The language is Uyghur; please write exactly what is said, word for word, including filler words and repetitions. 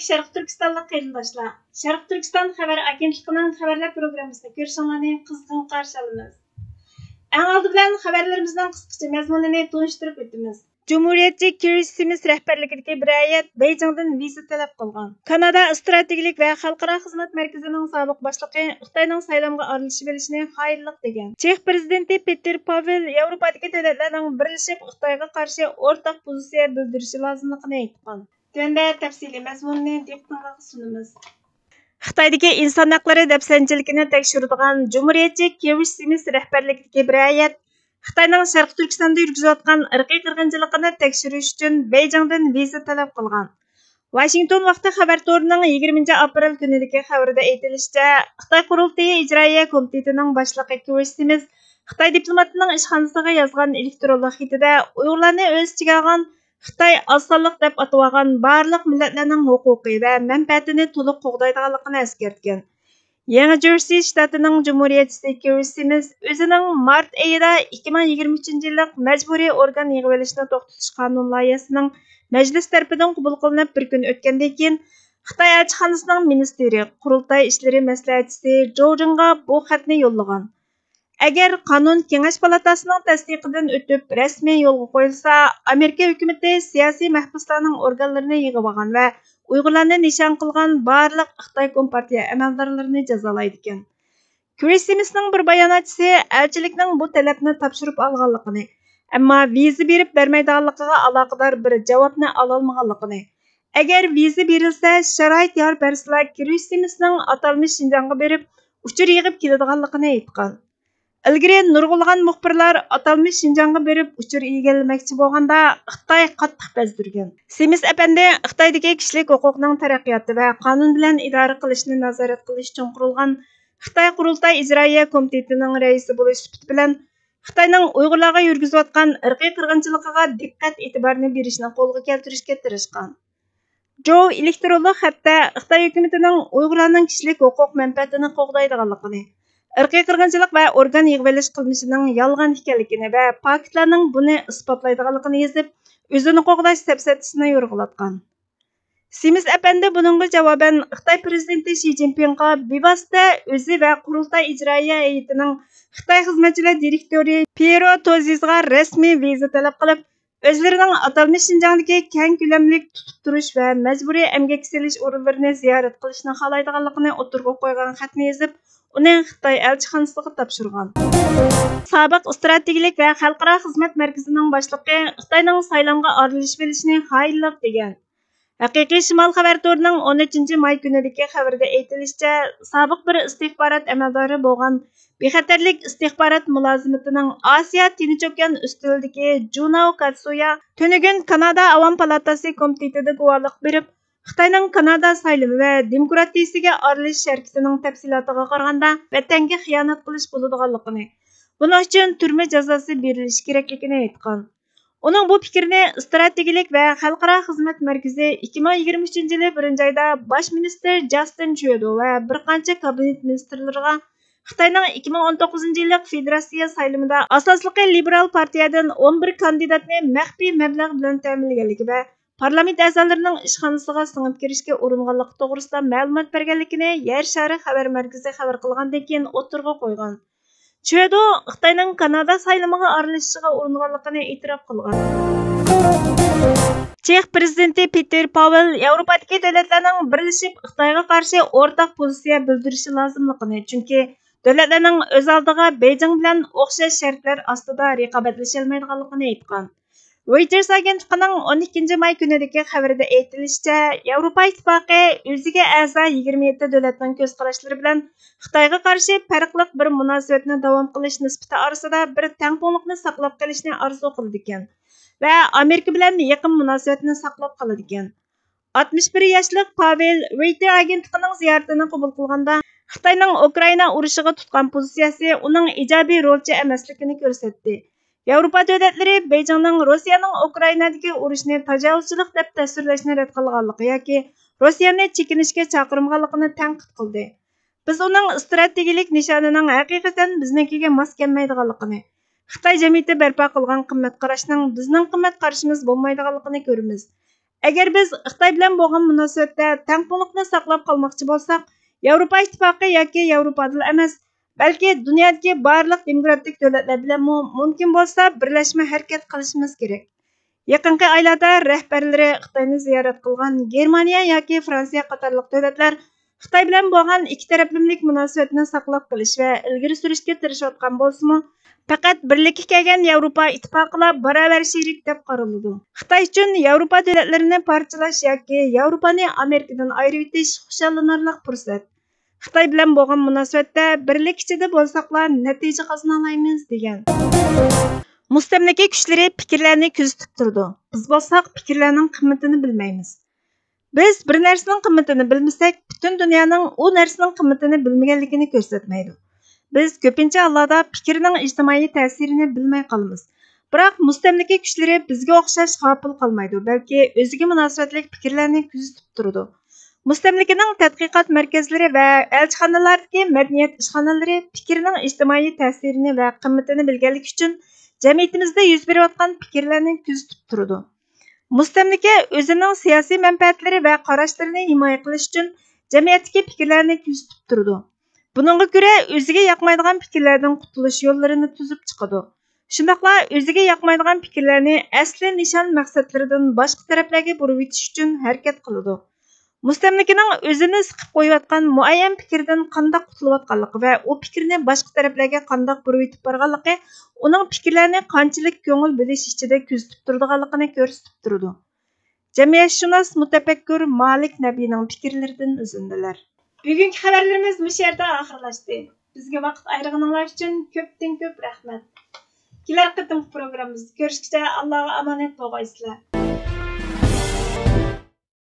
شەرقىي تۈركىستانلىق قېرىنداشلار، شەرقىي تۈركىستان خەۋەر ئاگېنتلىقىنىڭ خەۋەرلەر پروگراممىسىنى كۆرۈشۈڭلارنى قىزغىن قارشى ئالىمىز. ئەڭ ئالدى بىلەن خەۋەرلىرىمىزنىڭ قىسقىچە مەزمۇنىنى تونۇشتۇرۇپ ئۆتىمىز. جۇمھۇرىيەتچى كىرىش سىمىس رەھبەرلىكىدىكى بىر ھەيئەت بېيجىڭدىن ۋىزا تەلەپ قىلغان. كانادا ئىستراتېگىيىلىك ۋە خەلقئارا خىزمەت مەركىزىنىڭ سابىق باشلىقى خىتاينىڭ سايلامغا ئارىلىشىۋېلىشىنى خائىنلىق دېگەن. چېخ پىرېزىدېنتى پېتېر پاۋېل ياۋروپادىكى دۆلەتلەرنىڭ بىرلىشىپ خىتايغا قارشى ئورتاق پوزىتسىيە بىلدۈرۈشى لازىملىقىنى ئېيتقان. تۆۋەندە تەپسىلىي مەزمۇننى دىققىتىڭلارغا سۇنىمىز. خىتايدىكى ئىنسان ھەقلىرى دەپسەندىچىلىكىنى تەكشۈرىدىغان جۇمھۇرىيەتچى كىرىش سىمىس رەھبەرلىكىدىكى بىر ھەيئەت خىتاينىڭ شەرقىي تۈركىستاندا يۈرگۈزۈۋاتقان ئىرقىي قىرغىنچىلىقىنى تەكشۈرۈش ئۈچۈن بېيجىڭدىن ۋىزا تەلەپ قىلغان. ۋاشىنگتون ۋاقتى خەۋەر تورىنىڭ يىگىرمىنچى ئاپرېل كۈنىدىكى خەۋىرىدە ئېيتىلىشىچە، خىتاي قۇرۇلتىيى ئىجرائىيە كومىتېتىنىڭ باشلىقى كىرىش سىمىس خىتاي دىپلوماتىنىڭ ئىشخانىسىغا يازغان ئېلېكترونلۇق خېتىدە ئۇيغۇرلارنى ئۆز ئىچىگە ئالغان خىتاي ئاز سانلىق دەپ ئاتىۋالغان بارلىق مىللەتلەرنىڭ ھوقۇقى ۋە مەنپەئەتىنى تولۇق قوغدايدىغانلىقىنى ئەسكەرتكەن. يېڭى جېرسى شتاتىنىڭ جۇمھۇرىيەتچىسى كىرىس سىمىس ئۆزىنىڭ مارت ئېيىدا ئىككى مىڭ يىگىرمە ئۈچىنچى يىللىق مەجبۇرىي ئورگان يىغىۋېلىشنى توختىتىش قانۇن لايىھەسىنىڭ مەجلىس تەرىپىدىن قوبۇل قىلىنىپ بىر كۈن ئۆتكەندىن كېيىن، خىتاي ئەلچىخانىسىنىڭ مىنىستىرى، قۇرۇلتاي ئىشلىرى مەسلىھەتچىسى جوۋ جىڭغا بۇ خەتنى يوللىغان. ئەگەر قانۇن كېڭەش پالاتاسىنىڭ تەستىقىدىن ئۆتۈپ رەسمىي يولغا قويۇلسا، ئامېرىكا ھۆكۈمىتى سىياسىي مەھبۇسلارنىڭ ئورگانلىرىنى يىغىۋالغان ۋە ئۇيغۇرلارنى نىشان قىلغان بارلىق خىتاي كومپارتىيە ئەمەلدارلىرىنى جازالايدىكەن. كرىس سىمىسنىڭ بىر باياناتچىسى ئەلچىلىكنىڭ بۇ تەلەپنى تاپشۇرۇپ ئالغانلىقىنى، ئەمما ۋىزا بېرىپ بەرمەيدىغانلىقىغا ئالاقىدار بىر جاۋابنى ئالالمىغانلىقىنى، ئەگەر ۋىزا بېرىلسە، شارائىت يار بەرسىلا، كرىس سىمىسنىڭ ئاتالمىش شىنجاڭغا بېرىپ ئۇچۇر يىغىپ كېلىدىغانلىقىنى ئېيتقان. ئىلگىرى نۇرغۇنلىغان مۇخبىرلار ئاتالمىش شىنجاڭغا بېرىپ ئۇچۇر ئىگىلىمەكچى بولغاندا، خىتاي قاتتىق بەزدۈرگەن. سىمىس ئەپەندى خىتايدىكى كىشىلىك ھوقۇقنىڭ تەرەققىياتى ۋە قانۇن بىلەن ئىدارە قىلىشنى نازارەت قىلىش ئۈچۈن قۇرۇلغان خىتاي قۇرۇلتاي ئىجرائىيە كومىتېتىنىڭ رەئىسى بولۇش سۈپىتى بىلەن، خىتاينىڭ ئۇيغۇرلارغا يۈرگۈزۈۋاتقان ئىرقىي قىرغىنچىلىقىغا دىققەت ئېتىبارنى بېرىشنى قولغا كەلتۈرۈشكە تىرىشقان. جوۋ ئېلېكترونلۇق خەتتە خىتاي ھۆكۈمىتىنىڭ ئۇيغۇرلارنىڭ كىشىلىك ھوقۇق مەنپەئەتىنى قوغدايدىغانلىقىنى، ئىرقىي قىرغىنچىلىق ۋە ئورگان يىغىۋېلىش قىلمىشىنىڭ يالغان ئىكەنلىكىنى ۋە پاكىتلارنىڭ بۇنى ئىسپاتلايدىغانلىقىنى يېزىپ، ئۆزىنى قوغداش سەپسەتىسىنى يورغىلاتقان. سىمىس ئەپەندى بۇنىڭغا جاۋابەن خىتاي پىرېزىدېنتى شى جىنپىڭغا بىۋاسىتە ئۆزى ۋە قۇرۇلتاي ئىجرائىيە ھەيئىتىنىڭ خىتاي خىزمەتچىلەر دىرېكتورى پيېرو توزىزغا رەسمىي ۋىزا تەلەپ قىلىپ، ئۆزلىرىنىڭ ئاتالمىش شىنجاڭدىكى كەڭ كۆلەملىك تۇتۇپ تۇرۇش ۋە مەجبۇرىي ئەمگەك سېلىش ئورۇنلىرىنى زىيارەت قىلىشنى خالايدىغانلىقىنى ئوتتۇرىغا قويغان خەتنى يېزىپ، ئۇنى خىتاي ئەلچىخانىسىغا تاپشۇرغان. سابىق ئىستراتېگىيىلىك ۋە خەلقئارا خىزمەت مەركىزىنىڭ باشلىقى خىتاينىڭ سايلامغا ئارىلىشىۋېلىشىنى خائىنلىق دېگەن. ھەقىقىي شىمال خەۋەر تورىنىڭ ئون ئۈچىنچى ماي كۈنىدىكى خەۋىرىدە ئېيتىلىشىچە، سابىق بىر ئىستىخبارات ئەمەلدارى بولغان بىخەتەرلىك ئىستىخبارات مۇلازىمىتىنىڭ ئاسىيا تىنچ ئوكيان ئۈستىلىدىكى جۇناۋ كاتسۇيا تۈنۈگۈن كانادا ئاۋام پالاتاسى كومىتېتىدا گۇۋاھلىق بېرىپ، خىتاينىڭ كانادا سايلىمى ۋە دېموكراتىيىسىگە ئارىلىشىش ھەرىكىتىنىڭ تەپسىلاتىغا قارىغاندا، ۋەتەنگە خىيانەت قىلىش بولىدىغانلىقىنى، بۇنىڭ ئۈچۈن تۈرمە جازاسى بېرىلىشى كېرەكلىكىنى ئېيتقان. ئۇنىڭ بۇ پىكرىنى ئىستراتېگىيىلىك ۋە خەلقئارا خىزمەت مەركىزى ئىككى مىڭ يىگىرمە ئۈچىنچى يىلى بىرىنچى ئايدا باش مىنىستىر جاستىن ترۇدو ۋە بىر قانچە كابىنېت مىنىستىرلىرىغا خىتاينىڭ ئىككى مىڭ ئون توققۇزىنچى يىللىق فېدېراتسىيە سايلىمىدا ئاساسلىقى لىبېرال پارتىيەدىن ئون بىر كاندىداتنى مەخپىي مەبلەغ بىلەن تەمىنلىگەنلىكى ۋە پارلامېنت ئەزالىرىنىڭ ئىشخانىسىغا سىڭىپ كىرىشكە ئۇرۇنغانلىقى توغرىسىدا مەلۇمات بەرگەنلىكىنى يەر شارى خەۋەر مەركىزى خەۋەر قىلغاندىن كېيىن ئوتتۇرىغا قويغان. ترۇدو خىتاينىڭ كانادا سايلىمىغا ئارىلىشىشىغا ئۇرۇنغانلىقىنى ئېتىراپ قىلغان. چېخ پىرېزىدېنتى پېتېر پاۋېل ياۋروپادىكى دۆلەتلەرنىڭ بىرلىشىپ خىتايغا قارشى ئورتاق پوزىتسىيە بىلدۈرۈشى لازىملىقىنى، چۈنكى دۆلەتلەرنىڭ ئۆز ئالدىغا بېيجىڭ بىلەن ئوخشاش شەرتلەر ئاستىدا رىقابەتلىشەلمەيدىغانلىقىنى ئېيتقان. رويتېرس ئاگېنتلىقىنىڭ ئون ئىككىنچى ماي كۈنىدىكى خەۋىرىدە ئېيتىلىشىچە، ياۋروپا ئىتتىپاقى ئۆزىگە ئەزا يىگىرمە يەتتە دۆلەتنىڭ كۆز قاراشلىرى بىلەن خىتايغا قارشى پەرقلىق بىر مۇناسىۋەتنى داۋام قىلىش نىسبىتى ئارىسىدا بىر تەڭپۇڭلۇقنى ساقلاپ قېلىشنى ئارزۇ قىلىدىكەن ۋە ئامېرىكا بىلەن يېقىن مۇناسىۋەتنى ساقلاپ قالىدىكەن. ئاتمىش بىر ياشلىق پاۋېل رويتېر ئاگېنتلىقىنىڭ زىيارىتىنى قوبۇل قىلغاندا، خىتاينىڭ ئۇكرائىنا ئۇرۇشىغا تۇتقان پوزىتسىيەسى ئۇنىڭ ئىجابىي رولچى ئەمەسلىكىنى كۆرسەتتى. ياۋروپا دۆلەتلىرى بېيجىڭنىڭ روسىيەنىڭ ئۇكرائىنادىكى ئۇرۇشنى تاجاۋۇزچىلىق دەپ تەسۋىرلەشنى رەت قىلغانلىقى ياكى روسىيەنى چېكىنىشكە چاقىرمىغانلىقىنى تەنقىد قىلدى. بىز ئۇنىڭ ئىستراتېگىيىلىك نىشانىنىڭ ھەقىقەتەن بىزنىڭكىگە ماس كەلمەيدىغانلىقىنى، خىتاي جەمئىيىتى بەرپا قىلغان قىممەت قاراشنىڭ بىزنىڭ قىممەت قارىشىمىز بولمايدىغانلىقىنى كۆرىمىز. ئەگەر بىز خىتاي بىلەن بولغان مۇناسىۋەتتە تەڭپۇڭلۇقنى ساقلاپ قالماقچى بولساق، ياۋروپا ئىتتىپاقى ياكى ياۋروپادىلا ئەمەس، بەلكى دۇنيادىكى بارلىق دېموكراتىك دۆلەتلەر بىلەنمۇ مۇمكىن بولسا بىرلەشمە ھەرىكەت قىلىشىمىز كېرەك. يېقىنقى ئايلاردا رەھبەرلىرى خىتاينى زىيارەت قىلغان گېرمانىيە ياكى فرانسىيە قاتارلىق دۆلەتلەر خىتاي بىلەن بولغان ئىككى تەرەپلىمىلىك مۇناسىۋەتنى ساقلاپ قېلىش ۋە ئىلگىرى سۈرۈشكە تىرىشىۋاتقان بولسىمۇ، پەقەت بىرلىككە كەلگەن ياۋروپا ئىتتىپاقىلا باراۋەر شېرىك دەپ قارىلىدۇ. خىتاي ئۈچۈن ياۋروپا دۆلەتلىرىنى پارچىلاش ياكى ياۋروپانى ئامېرىكىدىن ئايرىۋېتىش خۇشاللىنارلىق پۇرسەت. خىتاي بىلەن بولغان مۇناسىۋەتتە بىرلىك ئىچىدە بولساقلا نەتىجە قازىنالايمىز، دېگەن. مۇستەملىكە كۈچلىرى پىكىرلەرنى كۆزىتىپ تۇرىدۇ. بىز بولساق پىكىرلەرنىڭ قىممىتىنى بىلمەيمىز. بىز بىر نەرسىنىڭ قىممىتىنى بىلمىسەك، پۈتۈن دۇنيانىڭ ئۇ نەرسىنىڭ قىممىتىنى بىلمىگەنلىكىنى كۆرسەتمەيدۇ. بىز كۆپىنچە ھاللاردا پىكىرنىڭ ئىجتىمائىي تەسىرىنى بىلمەي قالىمىز. بىراق مۇستەملىكە كۈچلىرى بىزگە ئوخشاش غاپىل قالمايدۇ، بەلكى ئۆزىگە مۇناسىۋەتلىك پىكىرلەرنى كۆزىتىپ تۇرىدۇ. مۇستەملىكىنىڭ تەتقىقات مەركەزلىرى ۋە ئەلچىخانىلاردىكى مەدەنىيەت ئىشخانىلىرى پىكىرنىڭ ئىجتىمائىي تەسىرىنى ۋە قىممىتىنى بىلگەنلىكى ئۈچۈن، جەمئىيىتىمىزدە يۈز بېرىۋاتقان پىكىرلەرنى كۆزىتىپ تۇرىدۇ. مۇستەملىكە ئۆزىنىڭ سىياسىي مەنپەئەتلىرى ۋە قاراشلىرىنى ھىمايە قىلىش ئۈچۈن جەمئىيەتتىكى پىكىرلەرنى كۆزىتىپ تۇرىدۇ. بۇنىڭغا كۆرە، ئۆزىگە ياقمايدىغان پىكىرلەردىن قۇتۇلۇش يوللىرىنى تۈزۈپ چىقىدۇ. شۇنداقلا ئۆزىگە ياقمايدىغان پىكىرلەرنى ئەسلى نىشان مەقسەتلىرىدىن باشقا تەرەپلەرگە بۇرۇۋېتىش ئۈچۈن ھەرىكەت قىلىدۇ. مۇستەملىكىنىڭ ئۆزىنى سىقىپ قويۇۋاتقان مۇئەييەن پىكىردىن قانداق قۇتۇلۇۋاتقانلىقى ۋە ئۇ پىكىرنى باشقا تەرەپلەرگە قانداق بۇرۇۋېتىپ بارغانلىقى ئۇنىڭ پىكىرلەرنى قانچىلىك كۆڭۈل بۆلۈش ئىچىدە كۆزىتىپ تۇرىدىغانلىقىنى كۆرسىتىپ تۇرىدۇ. جەمئىيەتشۇناس مۇتەپەككۇر مالىك نەبىنىڭ پىكىرلىرىدىن ئۈزۈندىلەر. بۈگۈنكى خەۋەرلىرىمىز مۇشۇ يەردە ئاخىرلاشتى. بىزگە ۋاقىت ئايرىغىنىڭلار ئۈچۈن كۆپتىن كۆپ رەھمەت. كېلەر قېتىمقى پروگراممىمىزدا كۆرۈشكىچە ئاللاغا ئامانەت بولغايسىلەر.